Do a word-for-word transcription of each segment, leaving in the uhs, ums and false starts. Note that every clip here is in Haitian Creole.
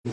N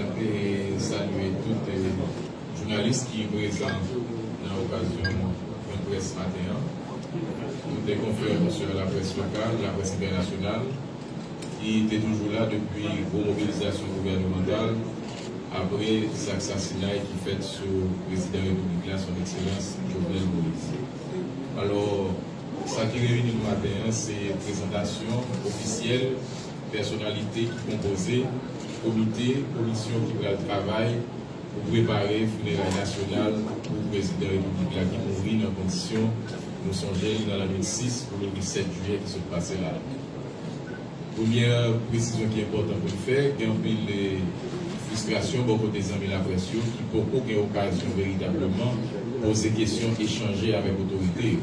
ap, eh, salye tout, eh, jounalis ki prezan nan okazyon pwen près maten an. Tout, eh, konfrè sou laprès lokal, laprès entènasyonal, ki te toujou la depi gwo mobilizasyon gouvènemantal apre zak sasinay ki fèt sou prezidan repiblik la, Son Ekselans Jovenel Moïse. Alò, sa ki reyini nou maten an, se prezantasyon ofisyèl pèsonalite ki konpoze komite, komisyon ki pral travay pou prepare fineray nasyonal pou prezidan repiblik la ki mouri nan kondisyon nou sonje l nan lannwit sis pou lannwit sèt jiyè ki sot pase la. Premyè presizyon ki enpòtan pou n fè, gen anpil, eh, fristrasyon bò kote zanmi laprès yo ki poko gen okazyon veritableman poze kesyon, echanje avèk otorite yo.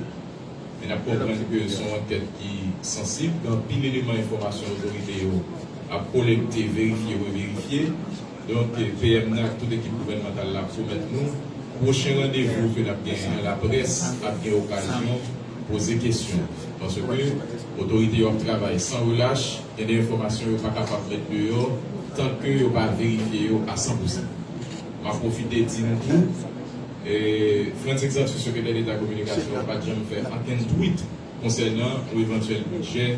Men n ap konprann ke se yon ankèt ki sansib, gen anpil eleman enfòmasyon otorite yo ap kolekte, verifye, reverifye. Donk, P M nan ak tout ekip gouvènmantal la pwomèt nou, pwochen randevou ke n ap genyen an, laprès ap gen okazyon poze kesyon. Paske otorite yo ap travay san relach, gen de enfòmasyon yo pa kapab met deyò tanke yo pa verifye yo a san pousan. M ap pwofite di nou tou, eh, Frantz Exantus, sekretè deta kominikasyon, pa t janm fè ankenn tweet konsènan yon evantyèl bidjè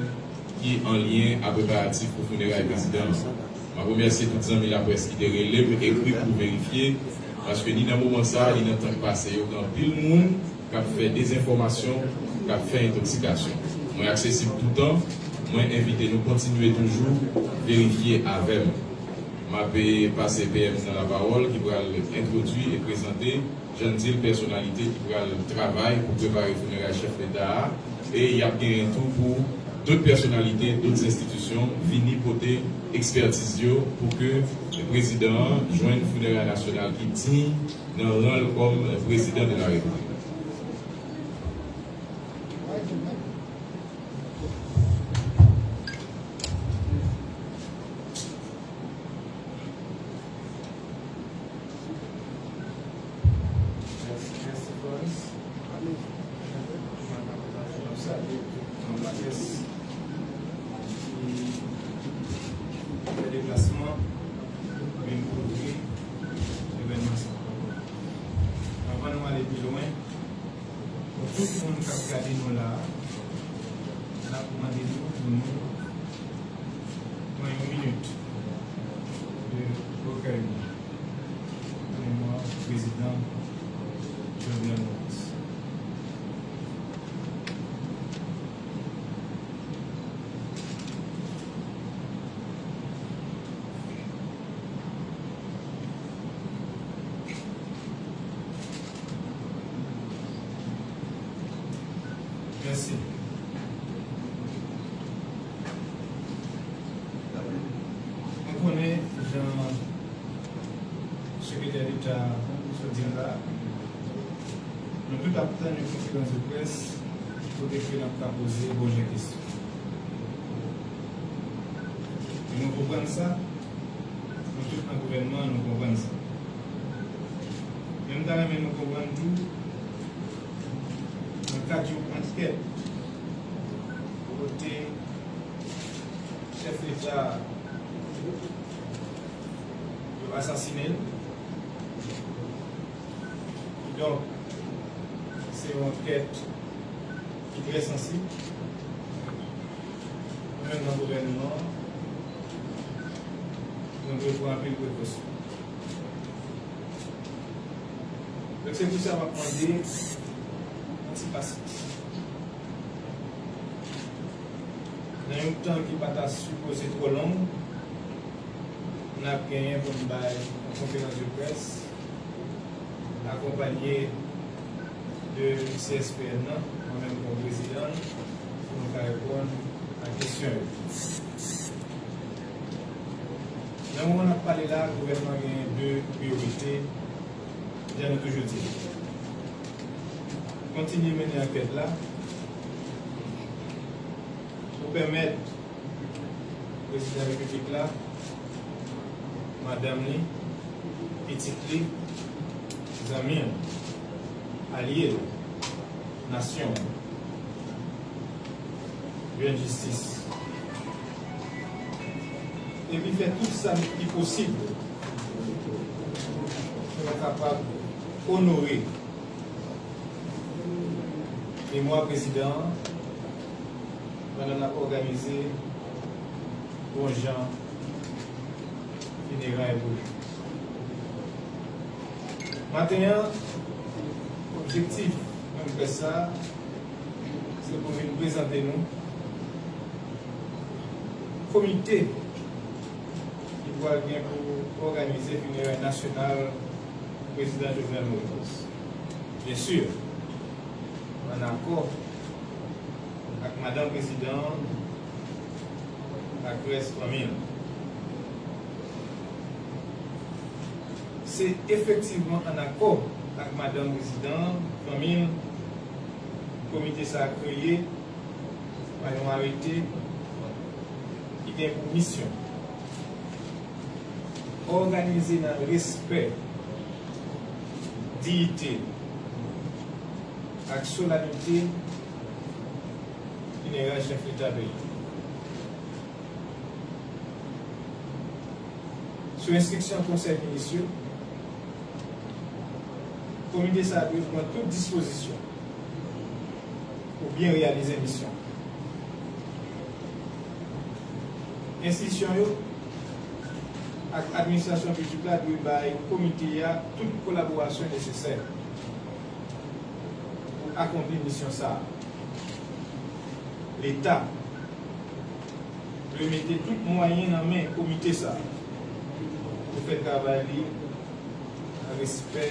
ki an lyen a preparatif pou fineray prezidan an. M ap remèsye tout zanmi laprès ki te rele m, ekri pou verifye, paske ni nan moman sa a, ni nan tan k pase yo, gen anpil moun k ap fè dezenfòmasyon, k ap fè entoksikasyon. Mwen aksesib toutan, mwen envite nou kontinye toujou verifye avè m. M ap, eh, pase P M nan lapawòl ki pral entwodui e prezante Jan n di l, pèsonalite ki pral travay pou prepare fineray chèf leta a, e y ap genyen tou pou dòt pèsonalite, dòt enstitisyon vini pote ekspètiz yo pou ke prezidan an jwenn fineray nasyonal ki diy nan ran l kòm prezidan de la repiblik. Mèsi, mèsi, Florence. N ap salye tout laprès ki fè deplasman vin kouvri evènman sa. Anvan nou ale pi lwen, pou tout moun k ap gade nou la a, n ap mande nou pou nou pran yon minit de rekèyman an memwa prezidan Jovenel Moïse. Mèsi. Nou konnen, jan sekretè deta sot di l la, nou tout ap tann yon konferans de près kote ke n ap ka poze bon jan kesyon. E nou konprann sa, nou tout nan gouvènman an, nou konprann sa. Men m ta renmen nou konprann tou, nan kad yon ankèt, kote Chèf Leta, yo asasinen l. Kidonk, se yon ankèt ki trè sansib. Nou menm nan gouvènman an, nou dwe pran anpil prekosyon. Donk, se pou sa m ap mande yon ti pasyans. Nan yon tan ki pa ta sipoze twò long, n ap genyen pou n bay yon konferans de près akonpanye de C S P N nan, mwen menm kòm prezidan l, pou nou ka reponn a kesyon yo. Nan moman n ap pale la, gouvènman genyen de priyorite, jan nou toujou di l. Kontinye mennen ankèt la pou pèmèt prezidan repiblik la, madanm li, pitit li, zanmi l, alye l, nasyon an, jwenn jistis. Epi fè tout sa ki posib pou nou kapab onore memwa prezidan an pandan n ap òganize bon jan fineray pou li. Maten an, objektif kongrè sa a, se pou vin prezante nou komite ki pral gen pou òganize fineray nasyonal prezidan Jovenel Moïse. Byen si, ann akò ak madanm prezidan an, ak rès fanmi l. Se efektivman ann akò ak madanm prezidan an, fanmi l, komite sa a kreye pa yon arete ki gen pou misyon òganize nan respè, diyite ak solanite fineray chèf Leta peyi a. Sou enstriksyon Konsèy Minis yo, komite sa a dwe pran tout dispozisyon pou byen reyalize misyon. Enstitisyon yo ak administrasyon piblik la dwe bay komite a tout kolaborasyon nesesè pou akonpli misyon sa a. Leta dwe mete tout mwayen nan men komite sa a pou fè travay li nan respè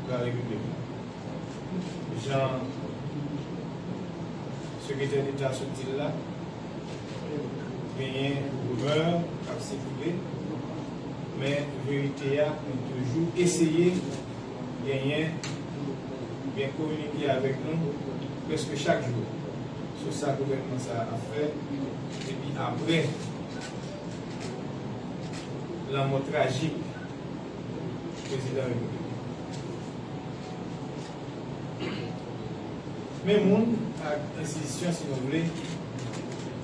larepiblik la. Jan Sekretè Deta sot di l la, genyen rimè k ap sikile, men verite a, nou toujou eseye genyen, gen kominike avèk nou prèske chak jou sou sa gouvènman sa a ap fè depi apre lanmò trajik prezidan repiblik. Men moun ak enstitisyon, si nou vle,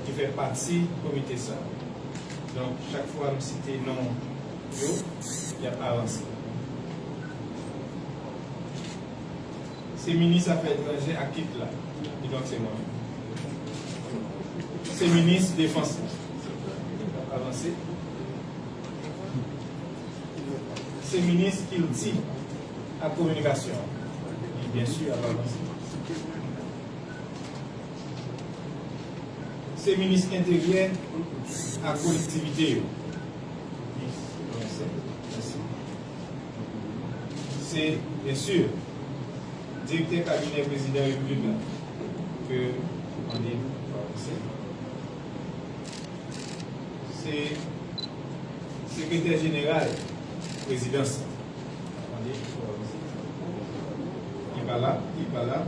ki fè pati komite sa a. Donk, chak fwa m site non yo, y ap avanse. Se minis afè etranjè ak kit la, kidonk se mwen menm. Se minis defans la, y ap avanse. Se minis kilti ak kominikasyon an, li byen si ap avanse. Se minis enteryè ak kolektivite yo. Mèsi. Se, byen si, direktè kabinè prezidan repiblik la ke mande pou avanse. Se sekretè jeneral prezidans la. Mande pou avanse. Li pa la, li pa la.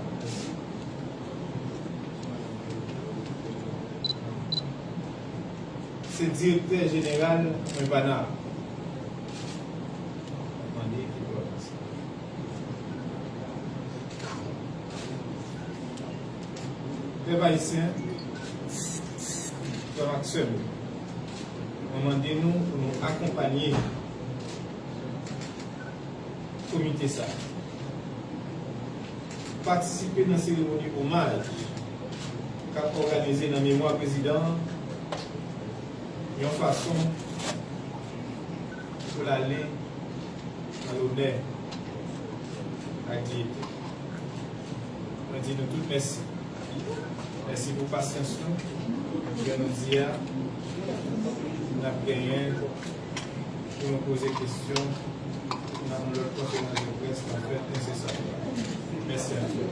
Se direktè jeneral Mwen pa la. Mande ki pwòs. Pèp ayisyen, frè m ak sè m yo, Mwen mande nou pou nou akonpanye komite sa a. Patisipe nan seremoni omaj k ap òganize nan memwa prezidan an yon fason pou l ale nan lonè ak diyite. Mwen di nou tout mèsi. Mèsi pou pasyans nou. Jan nou di a, n ap genyen pou nou poze kesyon nan yon lòt konferans de près k ap fèt ensesamman. Mèsi anpil.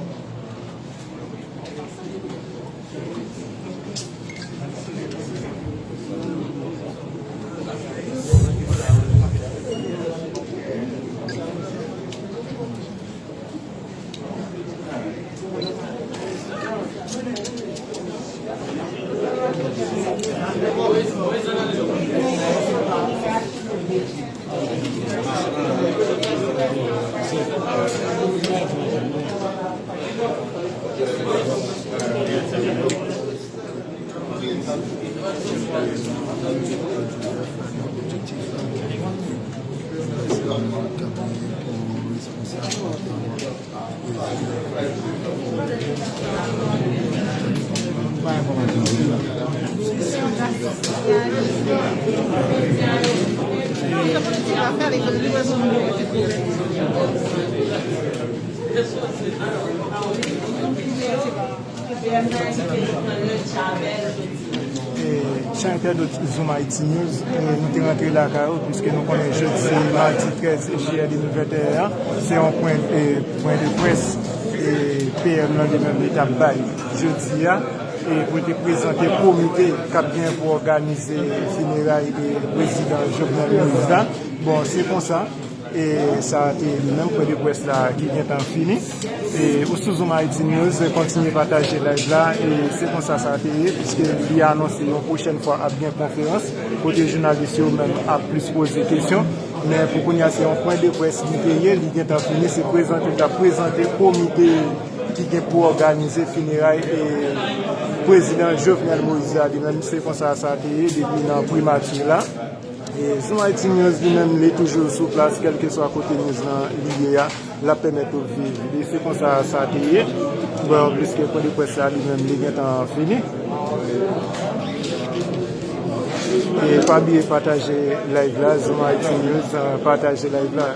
E, chè entènot Zoom Haïti News, e, nou te rantre lakay ou, piske nou konnen jodi se madi trèz jiyè de mil venteyen an, se yon pwen, e, pwen de près, e, P M nan li menm li t ap bay jodi a, e, pou l te prezante komite k ap gen pou òganize fineray, e, prezidan Jovenel Moïse la. Bon, se konsa. E sa a te li menm pwen de près la ki gentan fini. E ou sou Zoom Haïti News, kontinye pataje live la. E se konsa sa a te ye, piske li anonse yon pwochèn fwa ap gen konferans, kote jounalis yo menm ap plis poze kesyon. Men pou kounye a, se yon pwen de près li te ye, li gentan fini, se prezante, t ap prezante komite ki gen pou òganize fineray e prezidan Jovenel Moïse a li menm, se konsa sa a te ye depi nan primati la. E Zoom Haïti News li menm, li toujou sou plas, kèlkeswa kote news lan li ye a, l ap pèmèt ou viv li. Se konsa sa te ye. Bon, pliske pwen de près la li menm, li gentan fini. E pa bliye pataje live la, Zoom Haïti News, pataje live la.